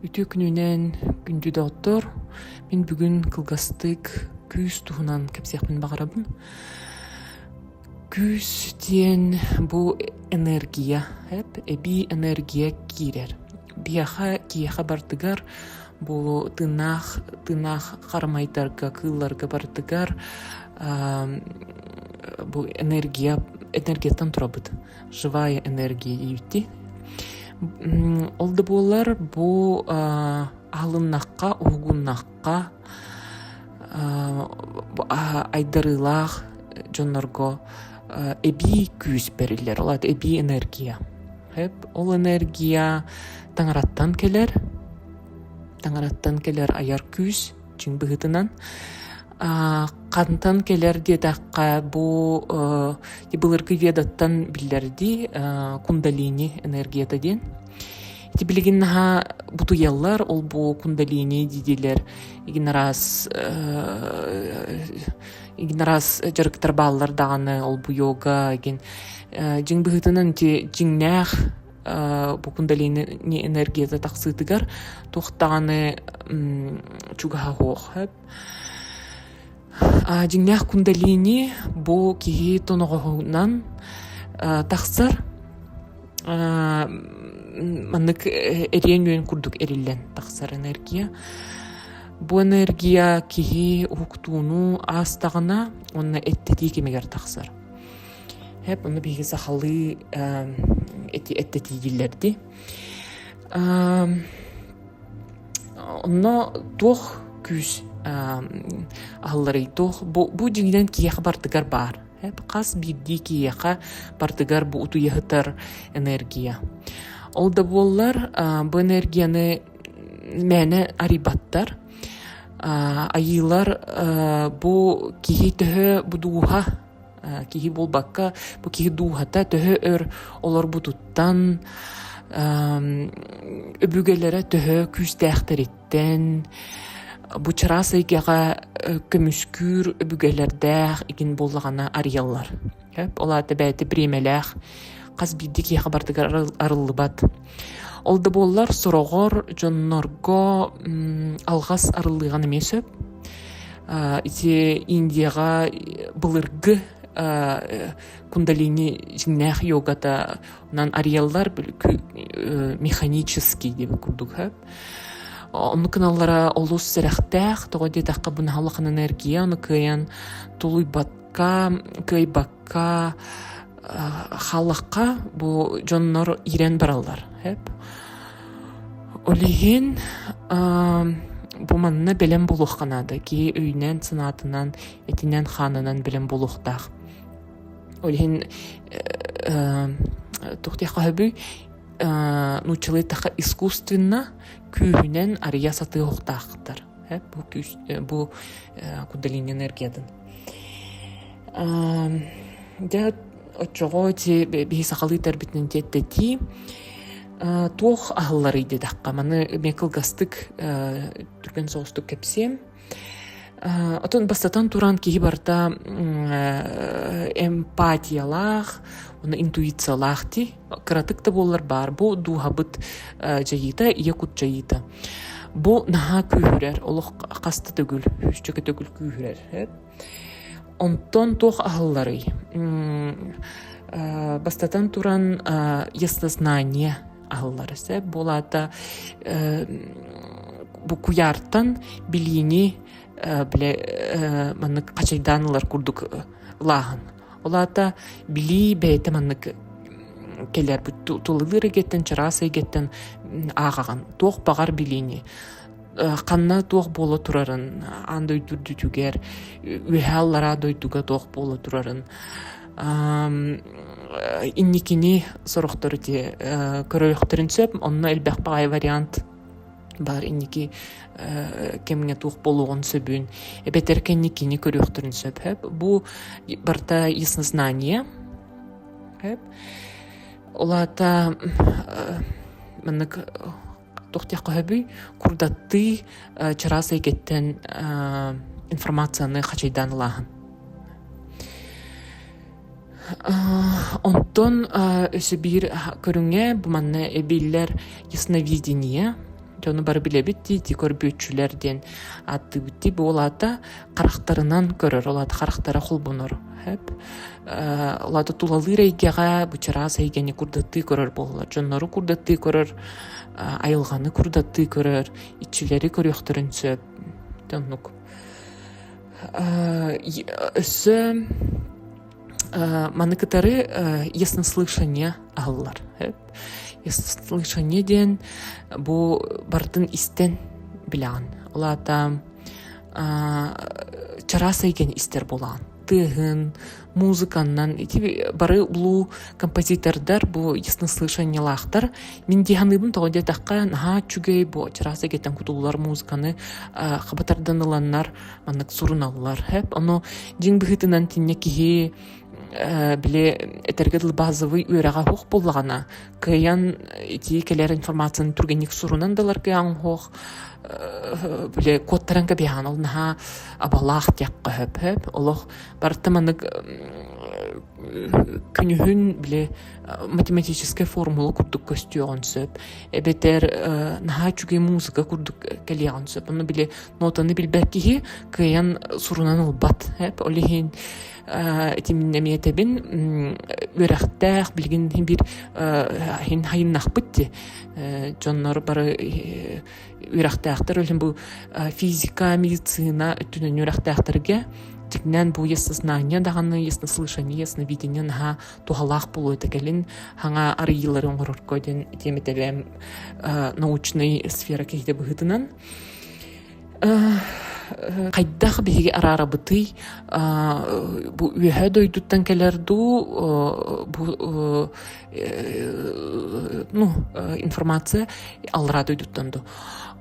Үтүө күнүнэн, күндү доҕоттор! Мин бүгүн кылгастык күүс туһунан кэпсиэхпин баҕарабын. Күүс диэн бу энергия, эбии энергия киирэр. Биһиэхэ, киһиэхэ барытыгар бу тыыннаах, тыыннаах харамайдарга, кыылларга барытыгар бу энергия, энергияттан турабыт. Живая энергия диибитти. Ол да буоллар бу аһылыннахха, уһугуннахха айдарыылаах дьоннорго эбии күүс бэриллэр, ол аата эбии энергия. Ол энергия таҥараттан кэлэр, таҥараттан кэлэр айар күүс чиҥ быһыытынан. Хантан кэлэр диэтэххэ, бу былыргы ведаттан биллэрдии кундалини энергията диэн. Ити билигин наһаа бутуйаллар, ол бу кундалини диидилэр игин араас игин араас дьарыктар бааллар даҕаны, ол бу йога игин дьиҥ быһыытынан ити дьиҥнээх бу кундалини энергията тахсыытыгар туох даҕаны чугаһа суох. Дьиҥнээх кундалини бу киһи тоноҕоһунан тахсар маннык эриэн үөн курдук эриллэн тахсар энергия. Бу энергия киһи уһуктууну аастаҕына уонна эттэтии кэмигэр тахсар. Хэп, ону биһиги сахалыы эттэтии дииллэрди. Онно туох күүс аһылларый туох бу, бу дьиҥинэн киһиэхэ барытыгар баар. Хас биирдии киһиэхэ барытыгар бу утуйаһытар энергия. Ол да буоллар бу энергияны мээнэ арыйбаттар. Айыылар бу киһи төһө бу дууһа киһи буолбакка бу киһи дууһата төһө өр олорбутуттан өбүгэлэрэ төһө күүстээхтэриттэн бу чараас эйгэҕэ көмүскүүр өбүгэлэрдээх игин буоллаҕына арыйаллар. Ол аата бэйэтэ бириэмэлээх хас биирдии киһиэхэ барытыгар арыллыбат. Ол да буоллар сороҕор дьоннорго алҕас арыллыаҕын эмиэ сөп. Ити Индияҕа былыргы кундалини дьиҥнээх йогата онон арыйаллар механический диэбит курдук Оннук гыналлара олус сэрэхтээх, тоҕо диэтэххэ бу наһаа улахан энергия, ону кыайан тулуйбакка, кыайбакка хааллахха бу дьоннор иирэн бараллар. Ол иһин бу манна бэлэм буолуохха наада. Киһи өйүнэн, санаатынан, этинэн-хаанынан бэлэм буолуохтаах. Ол иһин туох диэххэ сөбүй нууччалыы эттэххэ искусственно күүһүнэн арыйа сатыахтаахтар. Бу күүс бу кундалини энергиятын. Дьэ оччоҕо ити биһи сахалыы тэрбитинэн тиэттэтии туох аһылларый диэтэххэ маны эмиэ кылгастык түргэн соҕустук кэпсиэм. Отон бастатан туран киһи барыта эмпатиялаах, уонна интуициялаах дии. Кыратык да буоллар баар. Бу дууһабыт дьайыыта, ийэ кут дьайыыта. Бу наһаа күүһүрэр, олох хаста төгүл, сүүсчэкэ төгүл күүһүрэр. Онтон туох аһылларый? Бастатан туран яснознание аһыллар. Бу аата бу куйаартан билиини бile маннык хачайдаан ылар курдук ылааһын. Ол аата билии бэйэтэ маннык кэлэр тулалыыр эйгэттэн, чараас эйгэттэн ааҕаҕын. Туох баҕар билиини ханна туох буола турарын, аан дойду үрдүтүгэр, үөһээ аллараа дойдуга туох буола турарын инникини сорохтор ити көрүөхтэрин сөп, онно элбэх баҕайы вариант баар инники кэмҥэ туох буолуоҕун сөбүн, эбэтэр кэнникини көрүөхтэрин сөп. Бу барыта яснознание. Ол аата маннык туох диэххэ сөбүй курдаттыы чараас эйгэттэн информацияны хачайдаан ылааһын. Онтон өссө биир көрүҥэ бу манна эбиллэр ясновидение. Ону бары билэбит дии, ити көрбүөччүлэр диэн ааттыыбыт дии. Бу ол аата харахтарынан көрөр, ол аата харахтара холбонор. Ол аата тулалыыр эйгэҕэ бу чараас эйгэни курдаттыы көрөр буолаллар. Дьоннору курдаттыы көрөр, айылҕаны курдаттыы көрөр, иччилэри көрүөхтэрин сөп. Оннук. Өссө маны кытары яснослышание аһыллар. Яснослышание диэн бу барытын истэн билэҕин. Ол аата чараас эйгэни истэр буолаҕын. Тыаһын, музыканнан ити бары улуу композитордар бу яснослышаниелаахтар. Мин дии саныыбын тоҕо диэтэххэ наһаа үчүгэй бу чараас эйгэттэн кутуллар музыканы хаба тардан ыланнар маннык суруналлар. Ону дьиҥ быһыытынан тиннэ киһи били этэргэ дылы базовый үөрэҕэ суох буоллаҕына кыайан ити кэлэр информацияны түргэнник сурунан да ылар кыаҕыҥ суох били куоттаран кэбиһэҕин ол наһаа абалаах диэххэ сөп сөп олох барыта маннык күнүһүн били математическай формула курдук көстүөҕүн сөп эбэтэр наһаа үчүгэй музыка курдук кэлиэҕин сөп ону били нотаны билбэт киһи кыайан сурунан ылбат ол иһин ити мин эмиэ этэбин үөрэхтээх билигин биир иһин хайыннахпыт дии дьоннор бары үөрэхтээхтэр ол иһин бу физика медицина өттүнэн үөрэхтээхтэргэ дьиҥинэн бу яснознание даҕаны яснослышание ясновидение наһаа туһалаах буолуо этэ кэлин хаҥа арыйыылары оҥорорго диэн этиэм этэ бэйэм научнай сфера киһитэ быһыытынан Хайдах биһиги араарабытый бу үөһэ дойдуттан кэлэр дуу бу ну информация аллараа дойдуттан дуу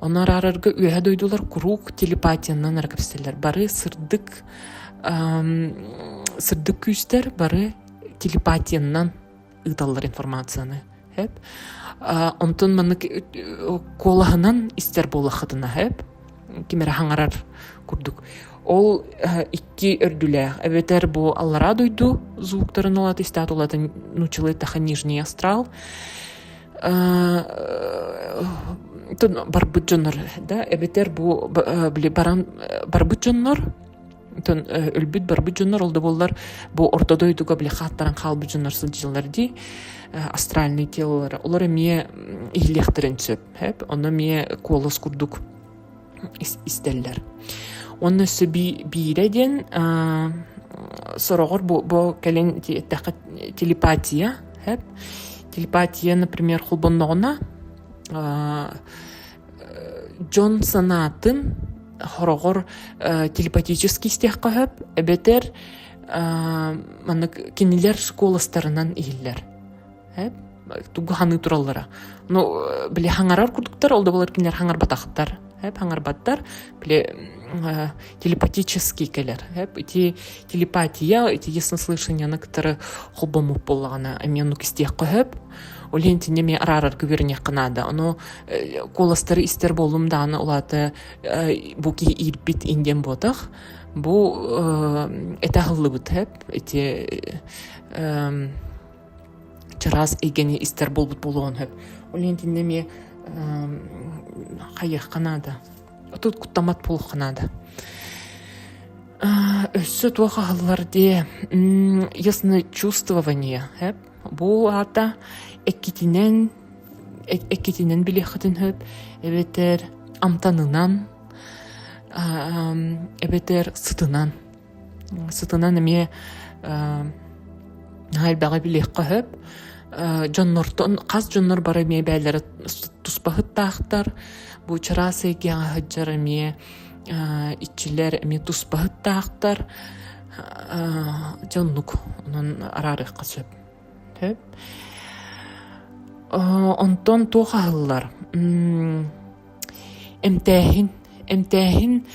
ону араарарга үөһэ дойдулар куруук телепатиянан эрэ кэпсэтэллэр бары сырдык сырдык күүстэр бары телепатиянан ыыталлар информацияны Эп. Онтон маннык куолаһынан истэр буоллаххытына эп ким эрэ хаҥарар курдук. Ол икки өрдүлээх эбэтэр бу аллараа дойду звуктарын улат истэт улатын нууччалыы таха нижний астрал барбыт дьоннор да эбэтэр бу били баран барбыт дьоннор Оттон өлбүт барбыт дьоннор ол да буоллар бу орто дойдуга били хааттаран хаалбыт дьоннор сылдьаллар дии астральный телолара олор эмиэ иһиллиэхтэрин сөп онно эмиэ куолас курдук истэллэр уонна өссө биирэ диэн сороҕор бу, бу кэлин эттэххэ телепатия телепатия например холбонноҕуна дьон санаатын хороҕор телепатически истиэххэ сөп эбэтэр маннык кинилэр куоластарынан иһиллэр тугу ханыы тураллара ну били хаҥарар курдуктар ол да буоллар кинилэр хаҥарбатахтар хаҥарбаттар били телепатический кэлэр ити телепатия ити яснослышанияны кытары холбоммут буоллаҕына эмиэ оннук истиэххэ сөп ол иһин итини эмиэ араарарга үөрэниэххэ наада ону куоластары истэр буоллум даҕаны ол аата бу киһи иирбит индиан буотах бу этэ аһыллыбыт ити чараас эйгэни истэр буолбут буолуон сөп ол иһин итиннэ эмиэ хайыахха наада тут куттаммат буолуохха наада өссө туох аһыллар диэ ясночувствование Бу аата эккитинэн эккитинэн билиэххитин сөп эбэтэр амтанынан эбэтэр сытынан сытынан эмиэ наһаа элбэҕи билиэххэ сөп дьоннортон хас дьоннор бары эмиэ бэйэлэрэ туспа сыттаахтар бу чараас эйгэҕэ сылдьар эмиэ иччилэр эмиэ туспа сыттаахтар Дьэ оннук онон араарыахха сөп. Сөп. Онтон туох аһыллар? Эмтээһин. Эмтээһин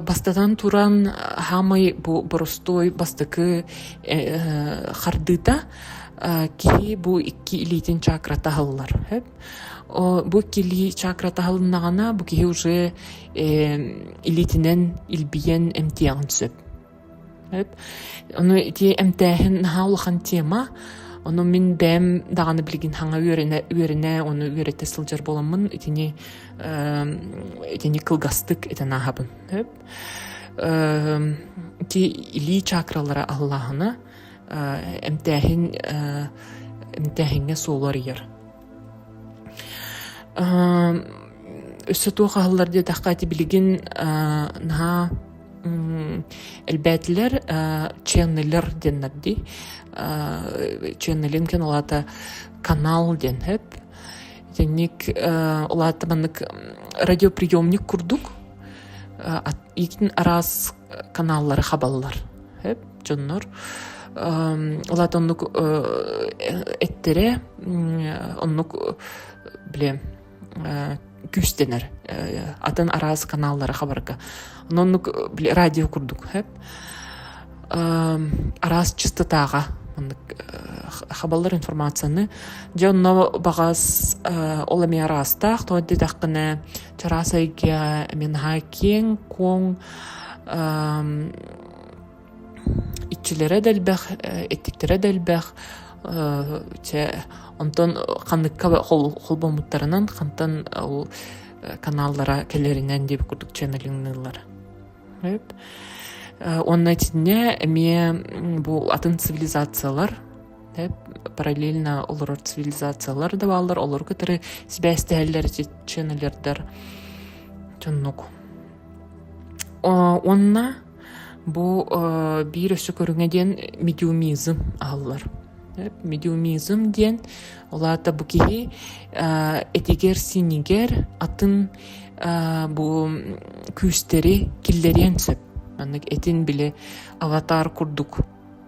бастатан туран хаамай бу боростуой бастакы хардыыта киһи бу икки илиитин чакрата аһыллар. Сөп. Бу икки илии чакрата аһылыннаҕына бу киһи уже илиитинэн илбийэн эмтиэҕин сөп. Ону ити эмтээһин наһаа улахан тема. Ону мин бэйэм даҕаны билигин хаҥа үөрэнэ үөрэнэ ону үөрэтэ сылдьар буоламмын итини итини кылгастык этэн ааһабын. Ити илии чакралара аһыллааһына эмтээһин эмтээһиҥҥэ суолу арыйар. Өссө туох аһыллар диэтэххэ ити билигин наһаа элбээтилэр ченнелер диэннэр дии. Ченнелинг диэн ол аата канал диэн сөп. Итинник ол аата маннык радиоприемник курдук итин араас каналлары хабаллар сөп дьоннор. Ол аата оннук эттэрэ оннук бile күүстэнэр атын араас каналлары хабарга. Оннук радио курдук сөп. Араас частотаҕа маннык хабаллар информацияны. Дьэ онно баҕас ол эмиэ араастаах, тоҕо диэтэххинэ чараас эйгэ эмиэ наһаа киэҥ-куоҥ иччилэрэ да элбэх, эттиктэрэ да элбэх. Чэ, онтон ханныкка холбоммуттарынан, хантан ол каналлара кэлэринэн диэбит курдук ченнелиҥныыллар. Уонна итиннэ эмиэ бу атын цивилизациялар параллельно олорор цивилизациялар да бааллар, олору кытары сибээстэһэллэр ченнелердэр дьоннук. Уонна бу биир өссө көрүҥэ диэн медиумизм аһыллар. Медиумизм диэн ол аата бу киһи этигэр-сиинигэр атын бу күүстэри киллэриэн сөп. Маннык этин били аватар курдук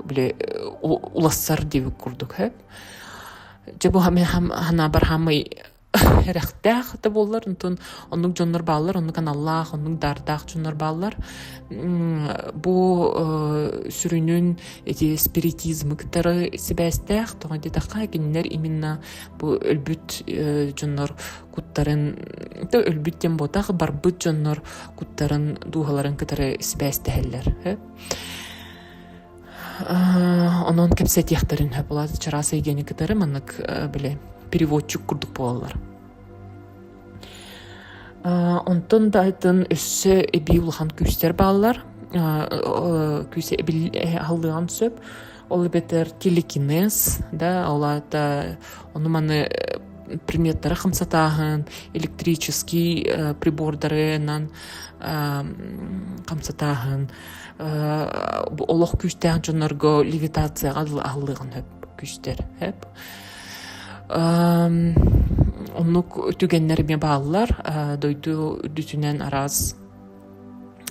били улассар диэбит курдук сөп. Дьэ бу ханаабар хаамай эрэхтээх да буоллар, онтон оннук дьоннор бааллар, оннук аналлаах, оннук даардаах дьоннор бааллар. Бу сүрүнүн эти спиритизмы кытары сибээстээх, тоҕо диэтэххэ, кинилэр именно бу өлбүт дьоннор куттарын, да өлбүт диэн буотах, барбыт дьоннор куттарын, дууһаларын кытары сибээстэһэллэр. Онон кэпсэтиэхтэрин сөп буолаат чараас эйгэни кытары маннык били переводчик курдук буолаллар. Онтон да атын өссө эбии улахан күүстэр бааллар. Күүс аһыллыан сөп. Ол эбэтэр телекинез, да, ол аата ону маны предметтары хамсатааһын, электрический прибордарынан хамсатааһын, олох күүстээх дьоннорго левитацияҕа аһыллыаҕын сөп күүстэр сөп оннук түгэннэр эмиэ бааллар дойду үрдүтүнэн араас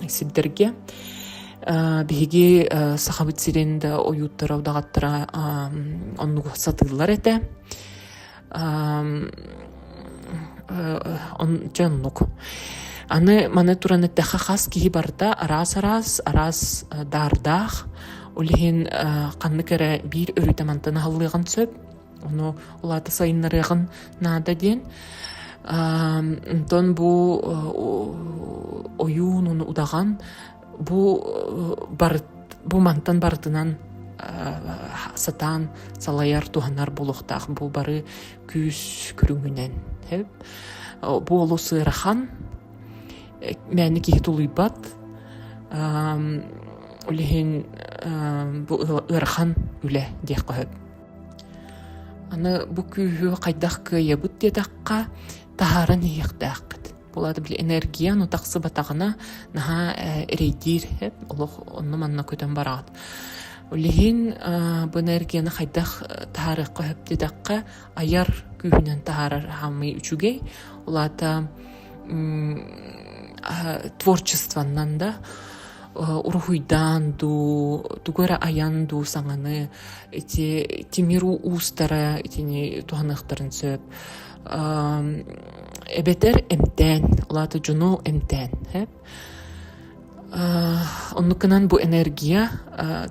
сирдэргэ биһиги Сахабыт сирин да ойууттара удаҕаттара оннук сатыыллар этэ Дьэ оннук. Аны маны туран эттэххэ хас киһи барыта араас-араас, араас даардаах. Ол иһин ханнык эрэ биир өрүтэ мантан аһыллыаҕын сөп. Ону ол аата сайыннарыаҕын наада диэн. Онтон бу ойуун уну удаҕан бу барыт бу мантан барытынан сатаан салайар туһанар буолуохтаах бу бары күүс көрүҥүнэн бу олус ыарахан мээнэ киһи тулуйбат ол иһин бу ыарахан үлэ диэххэ сөп аны бу күүһү хайдах кыайабыт диэтэххэ таһааран иһиэхтээххит Булаата били энергия ону тахсыбатаҕына наһаа эрэйдиир олох онно-манна көтөн бараҕыт. Ол иһин бу энергияны хайдах таһаарыахха сөп диэтэххэ айар күүһүнэн таһаарар хаамый үчүгэй. Ол аата творчествоннан да уруһуйдаан дуу, тугу эрэ айан дуу саҥаны ити тимир уустара итини туһаныахтарын сөп. Эбэтэр эмтээн, ол аата дьону эмтээн, сөп. Оннук гынан бу энергия,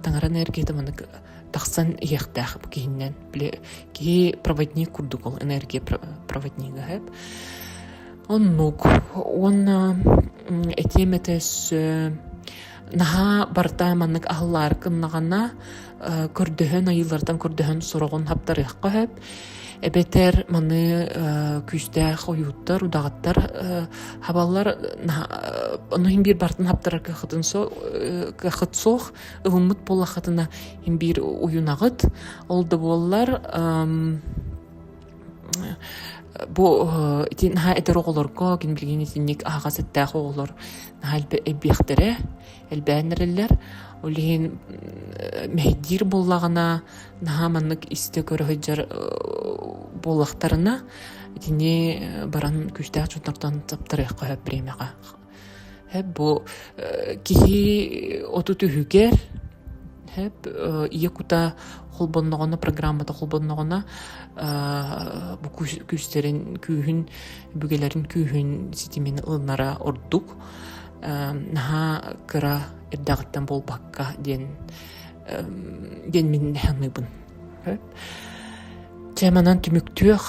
таҥара энергията маннык тахсан иһиэхтээх бу киһиннэн. Били киһи проводник курдук ол энергия проводнига, сөп. Оннук. Уонна этиэм этэ өссө наһаа барыта маннык аһыллаары гыннаҕына. көрдөһөн айыылартан көрдөһөн сороҕун хаптарыахха сөп. Эбэтэр маны күүстээх ойууттар, удаҕаттар хабаллар ону иһин биир бартын хаптарар кыахытын кыахыт суох ылыммыт буоллаххытына иһин биир уйунаҕыт. Ол да буоллар бу ити наһаа эдэр оҕолорго кин билигин итинник аһаҕас эттээх оҕолор наһаа элбиэхтэрэ элбээн эрэллэр. Ол иһин мэһэйдиир буоллаҕына наһаа маннык истэ көрө сылдьар буоллахтарына итини баран күүстээх дьоннортон таптарыахха сөп бириэмэҕэ. Бу киһи отут үһүгэр ийэ кута холбонноҕуна программата холбонноҕуна бу күүстэрин күүһүн бүгэлэрин күүһүн ситимин ылынара ордук наһаа кыра эрдэҕиттэн буолбакка диэн диэн мин саныыбын. Чэ манан түмүктүөх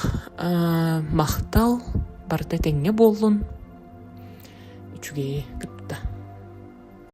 махтал барыта этэҥҥэ буоллун үчүгэйи кытта.